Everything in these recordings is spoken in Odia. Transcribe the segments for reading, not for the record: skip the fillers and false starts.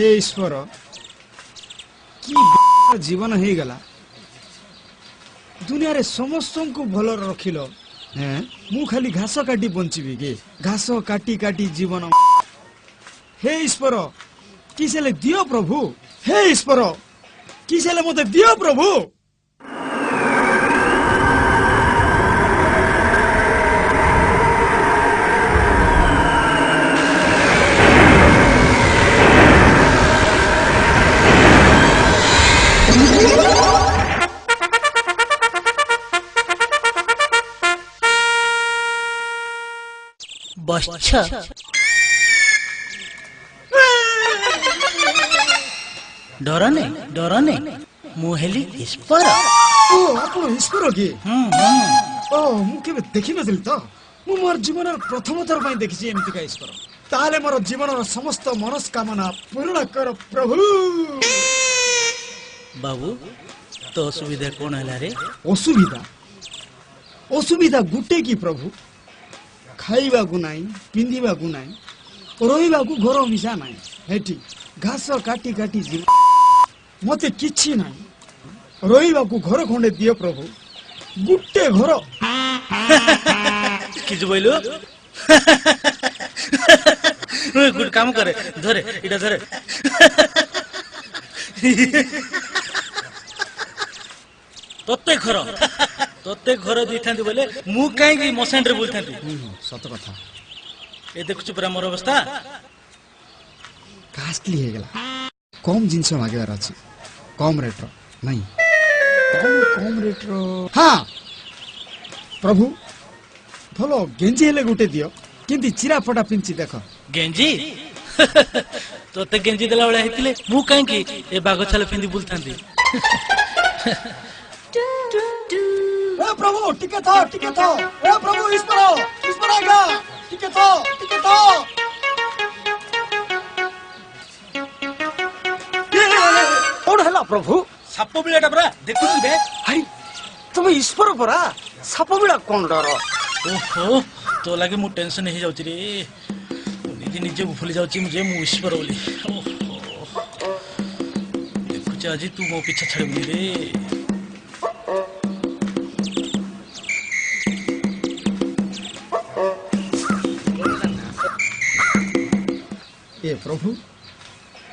ହେ ଈଶ୍ୱର, କି ଜୀବନ ହେଇଗଲା। ଦୁନିଆରେ ସମସ୍ତଙ୍କୁ ଭଲ ରଖିଲ, ମୁଁ ଖାଲି ଘାସ କାଟି ବଞ୍ଚିବି କି? ଘାସ କାଟି କାଟି ଜୀବନ। ହେ ଈଶ୍ୱର, କି ହେଲେ ଦିଅ ପ୍ରଭୁ। ହେ ଈଶ୍ୱର, କି ହେଲେ ମତେ ଦିଅ ପ୍ରଭୁ। ବତ୍ସ, ଡରନେ ଡରନେ, ମୁଁ ହେଲି ଈଶ୍ୱର। ଓ, ଆପଣ ଈଶ୍ୱର କି? ଓ, ମୁଁ କେବେ ଦେଖିନଥିଲି ତ। ମୁଁ ମୋର ଜୀବନର ପ୍ରଥମ ଥର ପାଇଁ ଦେଖିଛି ଏମିତିକା ଈଶ୍ୱର। ତାହେଲେ ମୋର ଜୀବନର ସମସ୍ତ ମନସ୍କାମନା ପୂରଣ କର ପ୍ରଭୁ। ବାବୁ, ତୋ ଅସୁବିଧା କଣ ହେଲା ରେ? ଅସୁବିଧା? ଅସୁବିଧା ଗୋଟେ କି ପ୍ରଭୁ, ଖାଇବାକୁ ନାହିଁ, ପିନ୍ଧିବାକୁ ନାହିଁ, ରହିବାକୁ ଘର ମିଶା ନାହିଁ। ହେଠି ଘାସ କାଟି କାଟି ଯିବ। ମତେ କିଛି ନାହିଁ, ରହିବାକୁ ଘର ଖଣ୍ଡେ ଦିଅ ପ୍ରଭୁ, ଗୋଟେ ଘର। କିଛି ବୋଇଲୁ? ଗୋଟେ କାମ କରେ, ଧରେ ଏଇଟା ଧରେ। ତତେ ଘର, ତତେ ଘର ଦେଇଥାନ୍ତି ବୋଲେ ମୁଁ କାହିଁକି ମଶାଣିରେ ବୁଲିଥାନ୍ତି? ସତ କଥା। ଏ ଦେଖୁଛୁ ପୁରା ମୋର ଅବସ୍ଥା କାଷ୍ଟଲି ହେଇଗଲା। କମ ଜିନିଷ ମାଗିବାର ଅଛି, କମ ରେଟ୍ର ନାଇଁ, କମ କମ ରେଟ୍ର। ହଁ ପ୍ରଭୁ, ଭଲ ଗେଞ୍ଜି ହେଲେ ଗୋଟେ ଦିଅ, କେମିତି ଚିରା ଫଟା ପିନ୍ଧି ଦେଖ। ଗେଞ୍ଜି? ତତେ ଗେଞ୍ଜି ଦେଲା ଭଳିଆ ହେଇଥିଲେ ମୁଁ କାହିଁକି ଏ ବାଘ ଛାଲ ପିନ୍ଧି ବୁଲୁଥାନ୍ତି? ଏ ପ୍ରଭୁ, ଟିକେ ଥ, ଟିକେ ଥ। ଏ ପ୍ରଭୁ ଈଶ୍ୱର, ଈଶ୍ୱର ଆଜ୍ଞା, ଟିକେ ଥ, ଟିକେ ଥ। କଣ ହେଲା ପ୍ରଭୁ? ସାପ ବିଳାଟା ପରା ଦେଖୁଛୁ ବେ। ଆରେ ତମେ ଈଶ୍ୱର ପରା, ସାପ ବିଳା କଣ ଡର? ଓହୋ, ତୋ ଲାଗି ମୁଁ ଟେନସନ ହେଇଯାଉଛି ରେ। ନିଜେ ନିଜେ ଭୁଲି ଯାଉଛି ମୁଁ ଯେ ମୁଁ ଈଶ୍ୱର ବୋଲି। ଓହୋ, ଦେଖୁଛି ଆଜି ତୁ ମୋ ପିଛା ଛାଡ଼ିବୁନି ରେ। ଏ ପ୍ରଭୁ,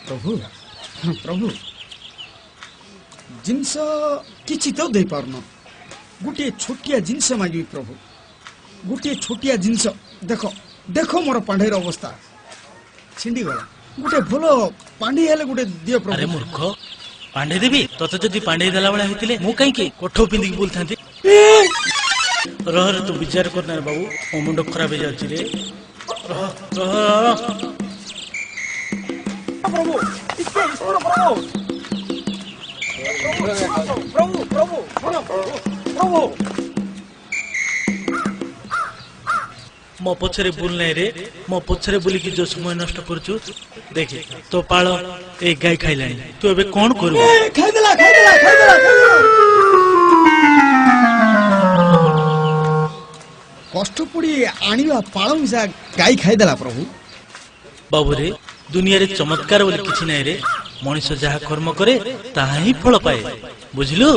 ପ୍ରଭୁ, ପ୍ରଭୁ, ଜିନିଷ କିଛି ତ ଦେଇପାରୁନ, ଗୋଟିଏ ଛୋଟିଆ ଜିନିଷ ମାଗିବି ପ୍ରଭୁ, ଗୋଟିଏ ଛୋଟିଆ ଜିନିଷ। ଦେଖ ଦେଖ, ମୋର ପାଣ୍ଢେଇର ଅବସ୍ଥା ଛିଣ୍ଡିଗଲା। ଗୋଟେ ଭଲ ପାଣ୍ଢେଇ ହେଲେ ଗୋଟେ ଦିଅ ପ୍ରଭୁ। ଆରେ ମୂର୍ଖ, ପାଣ୍ଢେଇ ଦେବି ତତେ? ଯଦି ପାଣ୍ଢେଇ ଦେଲା ଭଳିଆ ହେଇଥିଲେ ମୁଁ କାହିଁକି କୋଠ ପିନ୍ଧିକି ବୁଲୁଥାନ୍ତି? ରହ ରେ, ତୁ ବିଚାର କରନା ବାବୁ, ମୋ ମୁଣ୍ଡ ଖରାପ ହେଇଯାଉଛି ରେ। ରହ ରହ ରହ। ପ୍ରଭୁ ଟିକେ, ଈଶ୍ୱର ପ୍ରଭୁ, ପ୍ରଭୁ, ପ୍ରଭୁ, ଶୁଣ ପ୍ରଭୁ। ମୋ ପଛରେ ବୁଲ ନାହିଁ ରେ। ମୋ ପଛରେ ବୁଲିକି ଯୋଉ ସମୟ ନଷ୍ଟ କରୁଛୁ, ଦେଖେ ତୋ ପାଳ ଏଇ ଗାଈ ଖାଇଲାଣି। ତୁ ଏବେ କଣ କରିବୁ? ଖାଇଦେଲା, ଖାଇଦେଲା, ଖାଇଦେଲା, ଖାଇଦେଲା। କଷ୍ଟ ପଡି ଆଣିବା ପାଳ ମିଶା ଗାଈ ଖାଇଦେଲା ପ୍ରଭୁ। ବାବୁରେ, ଦୁନିଆରେ ଚମତ୍କାର ବୋଲି କିଛି ନାହିଁ ରେ। ମଣିଷ ଯାହା କର୍ମ କରେ ତାହା ହିଁ ଫଳ ପାଏ, ବୁଝିଲୁ?